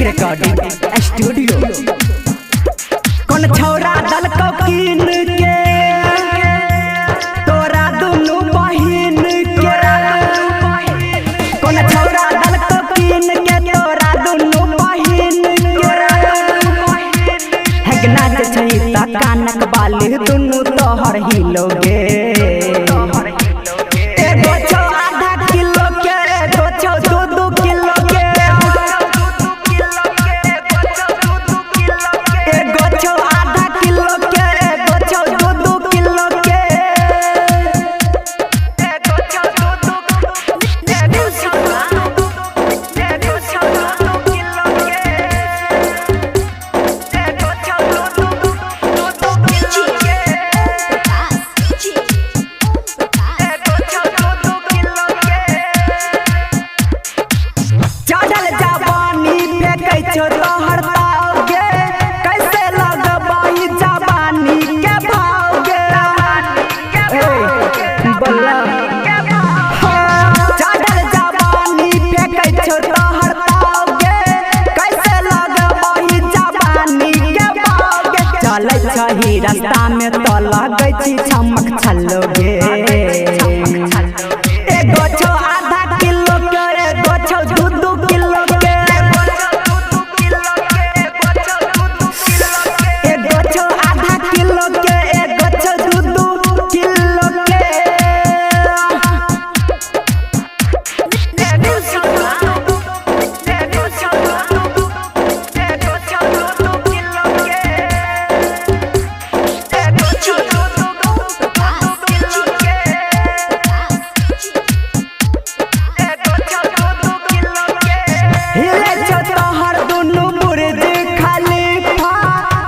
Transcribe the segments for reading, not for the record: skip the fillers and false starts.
Recording studio. कौन छौरा दलको कीन के तोरा दुनू बहिन के, कौन छौरा दलको कीन के तोरा दुनू बहिन के। हेग नाच छै त कानक बाली दुनू तोहर हिलोगे। एगो छौ आधा किलो के, एगो छौ दू दू किलो के, एगो छौ आधा किलो के, एगो छौ दू दू किलो के। चढ़ल जवानी फेंकै छौ तोहर ताव गे, कैसे लगबही जवानी के भाव गे। ए, बोला। चढ़ल जवानी फेंकै छौ तोहर ताव गे, कैसे लगबही जवानी के भाव गे। चलै छही रास्ता में त लगै छी छमक छल्लो गे। एगो छौ आधा किलो के, एगो छौ दू दू किलो के, एगो छौ आधा किलो के, एगो छौ दू दू किलो के। हिले छौ तोहर दुनू बुर्ज खलीफा,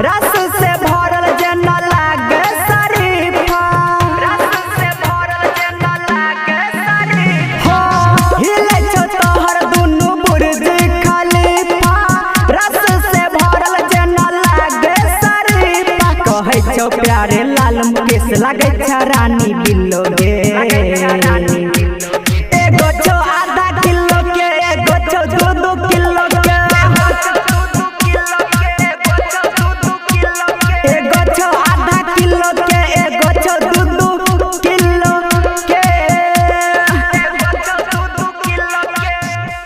रस से भरल जेना लागे शरीफा। हो, हिले छौ तोहर दुनू बुर्ज खलीफा, रस से भरल जेना लागे शरीफा। कहै छौ प्यारे लाल मुकेश लागै छ रानी बिल्लो गे।